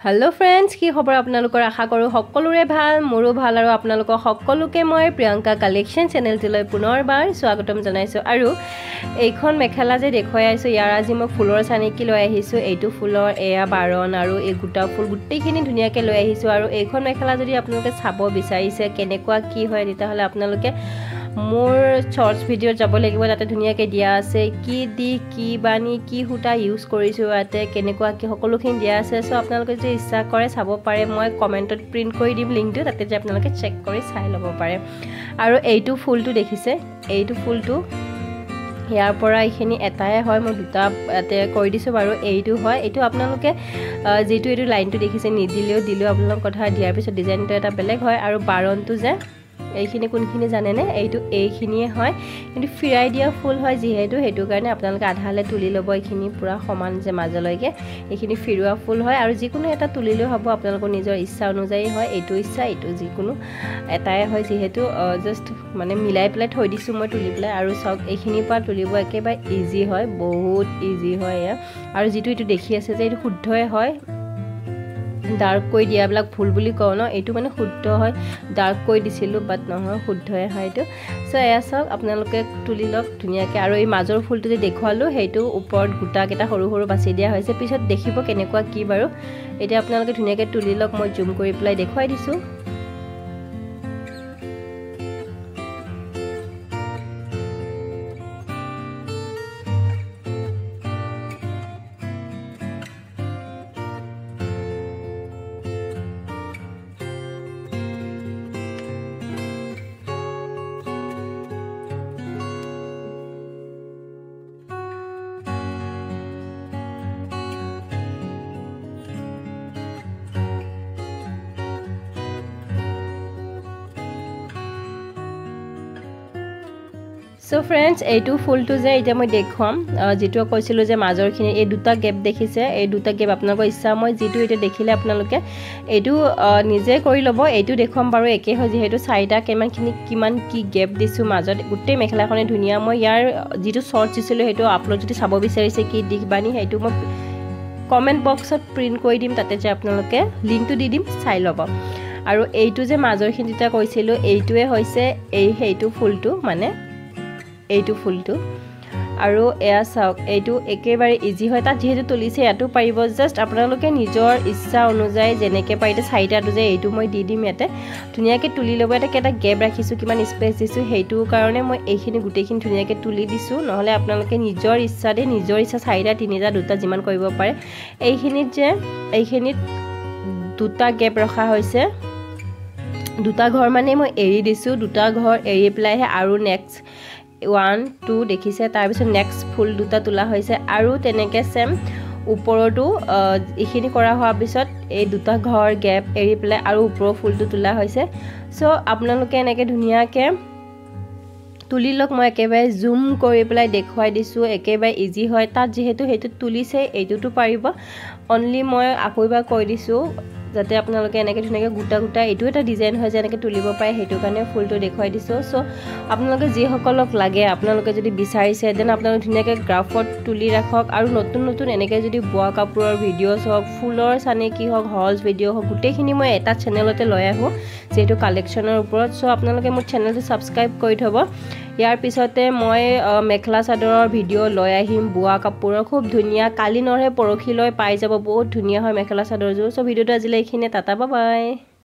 Hello' friends, কি খবৰ আপোনালোকৰ? আশা কৰোঁ সকলোৰে ভাল, মোৰো ভাল। আৰু আপোনালোকক সকলোকে মই প্ৰিয়ংকা কালেকশ্যন চেনেলটোলৈ পুনৰবাৰ স্বাগতম জনাইছোঁ। আৰু এইখন মেখেলা যে দেখুৱাই আছোঁ, ইয়াৰ আজি মই ফুলৰ চানেকি লৈ আহিছোঁ। এইটো ফুলৰ এয়া বাৰণ আৰু এই গোটা ফুল গোটেইখিনি ধুনীয়াকৈ লৈ আহিছোঁ। আৰু এইখন মেখেলা যদি আপোনালোকে চাব বিচাৰিছে কেনেকুৱা কি হয়, তেতিয়াহ'লে আপোনালোকে মোৰ শ্বৰ্টছ ভিডিঅ'ত যাব লাগিব। তাতে ধুনীয়াকৈ দিয়া আছে কি দি কি বানি কি সূতা ইউজ কৰিছোঁ, ইয়াতে কেনেকুৱা কি সকলোখিনি দিয়া আছে। চ' আপোনালোকে যদি ইচ্ছা কৰে চাব পাৰে, মই কমেণ্টত প্ৰিণ্ট কৰি দিম লিংকটো, তাতে যে আপোনালোকে চেক কৰি চাই ল'ব পাৰে। আৰু এইটো ফুলটো দেখিছে, এইটো ফুলটো ইয়াৰ পৰা এইখিনি এটাই হয়, মই দুটা ইয়াতে কৰি দিছোঁ বাৰু। এইটো হয়, এইটো আপোনালোকে যিটো এইটো লাইনটো দেখিছে নিদিলেও দিলেও আপোনালোকৰ কথা, দিয়াৰ পিছত ডিজাইনটো এটা বেলেগ হয়। আৰু বাৰণটো যে এইখিনি কোনখিনি জানেনে? এইটো এইখিনিয়ে হয়, কিন্তু ফিৰাই দিয়া ফুল হয় যিহেতু, সেইটো কাৰণে আপোনালোকে আধালৈ তুলি ল'ব। এইখিনি পূৰা সমান যে মাজলৈকে এইখিনি ফিৰোৱা ফুল হয়। আৰু যিকোনো এটা তুলিলেও হ'ব, আপোনালোকৰ নিজৰ ইচ্ছা অনুযায়ী হয়। এইটো ইচ্ছা, এইটো যিকোনো এটাই হয়, যিহেতু জাষ্ট মানে মিলাই পেলাই থৈ দিছোঁ মই তুলি পেলাই। আৰু চাওক, এইখিনিৰ পৰা তুলিব একেবাৰে ইজি হয়, বহুত ইজি হয় এয়া। আৰু যিটো এইটো দেখি আছে যে এইটো শুদ্ধই হয়, ডাৰ্ক কৰি দিয়াবিলাক ভুল বুলি কওঁ ন, এইটো মানে শুদ্ধ হয়। ডাৰ্ক কৰি দিছিলোঁ বাট নহয়, শুদ্ধই হয় এইটো। চ' এয়া চাওক, আপোনালোকে তুলি লওক ধুনীয়াকৈ। আৰু এই মাজৰ ফুলটো যে দেখুৱালোঁ, সেইটো ওপৰত গোটাকেইটা সৰু সৰু বাছি দিয়া হৈছে, পিছত দেখিব কেনেকুৱা কি বাৰু। এতিয়া আপোনালোকে ধুনীয়াকৈ তুলি লওক, মই জুম কৰি পেলাই দেখুৱাই দিছোঁ। চ' ফ্ৰেণ্ডছ, এইটো ফুলটো যে এতিয়া মই দেখুৱাম, যিটো কৈছিলোঁ যে মাজৰখিনি এই দুটা গেপ দেখিছে, এই দুটা গেপ আপোনালোকৰ ইচ্ছা। মই যিটো এতিয়া দেখিলে আপোনালোকে এইটো নিজে কৰি ল'ব। এইটো দেখুৱাম বাৰু, একেই হয় যিহেতু চাৰিটা কিমানখিনি কিমান কি গেপ দিছোঁ মাজত, গোটেই মেখেলাখনে ধুনীয়া। মই ইয়াৰ যিটো শ্বৰ্টছ দিছিলোঁ সেইটো আপলোড যদি চাব বিচাৰিছে কি দিশ বানি, সেইটো মই কমেণ্ট বক্সত প্ৰিণ্ট কৰি দিম, তাতে যে আপোনালোকে লিংকটো দি দিম, চাই ল'ব। আৰু এইটো যে মাজৰখিনি যেতিয়া কৈছিলোঁ, এইটোৱে হৈছে এই সেইটো ফুলটো, মানে এইটো ফুলটো। আৰু এয়া চাওক, এইটো একেবাৰে ইজি হয়। তাত যিহেতু তুলিছে, ইয়াতো পাৰিব। জাষ্ট আপোনালোকে নিজৰ ইচ্ছা অনুযায়ী যেনেকৈ পাৰিতে চাৰিটাটো যে এইটো মই দি দিম, ইয়াতে ধুনীয়াকৈ তুলি ল'ব। ইয়াতে কেইটা গেপ ৰাখিছোঁ, কিমান স্পেচ দিছোঁ, সেইটো কাৰণে মই এইখিনি গোটেইখিনি ধুনীয়াকৈ তুলি দিছোঁ। নহ'লে আপোনালোকে নিজৰ ইচ্ছাতে নিজৰ ইচ্ছা চাৰিটা তিনিটা দুটা যিমান কৰিব পাৰে। এইখিনিত যে এইখিনিত দুটা গেপ ৰখা হৈছে, দুটা ঘৰ মানে মই এৰি দিছোঁ। দুটা ঘৰ এৰি পেলাইহে আৰু নেক্সট 1 2 দেখিছে, তাৰপিছত নেক্সট ফুল দুটা তোলা হৈছে। আৰু তেনেকৈ চেম ওপৰতো এইখিনি কৰা হোৱাৰ পিছত এই দুটা ঘৰ গেপ এৰি পেলাই আৰু ওপৰৰ ফুলটো তোলা হৈছে। চ' আপোনালোকে এনেকৈ ধুনীয়াকৈ তুলি লওক, মই একেবাৰে জুম কৰি পেলাই দেখুৱাই দিছোঁ, একেবাৰে ইজি হয়। তাত যিহেতু সেইটোত তুলিছে, এইটোতো পাৰিব। অনলি মই আকৌ এবাৰ কৈ দিছোঁ যাতে আপোনালোকে এনেকৈ ধুনীয়াকৈ গোটা গোটা এইটো এটা ডিজাইন হয় যে এনেকৈ তুলিব পাৰে, সেইটো কাৰণে ফুলটো দেখুৱাই দিছোঁ। চ' আপোনালোকে যিসকলক লাগে, আপোনালোকে যদি বিচাৰিছে, then আপোনালোকে ধুনীয়াকৈ গ্ৰাফত তুলি ৰাখক। আৰু নতুন নতুন এনেকৈ যদি বোৱা কাপোৰৰ ভিডিঅ'ছ হওক, ফুলৰ চানেকি হওক, হলছ ভিডিঅ' হওক, গোটেইখিনি মই এটা চেনেলতে লৈ আহোঁ যিহেতু কালেকশ্যনৰ ওপৰত। চ' আপোনালোকে মোৰ চেনেলটো ছাবস্ক্ৰাইব কৰি থ'ব। ইয়াৰ পিছতে মই মেখেলা চাদৰৰ ভিডিঅ' লৈ আহিম, বোৱা কাপোৰৰ খুব ধুনীয়া, কালি নহ'লে পৰহিলৈ পাই যাব, বহুত ধুনীয়া হয় মেখেলা চাদৰযোৰ। চ' ভিডিঅ'টো আজিলৈ এইখিনিয়ে, টাটা, বাই।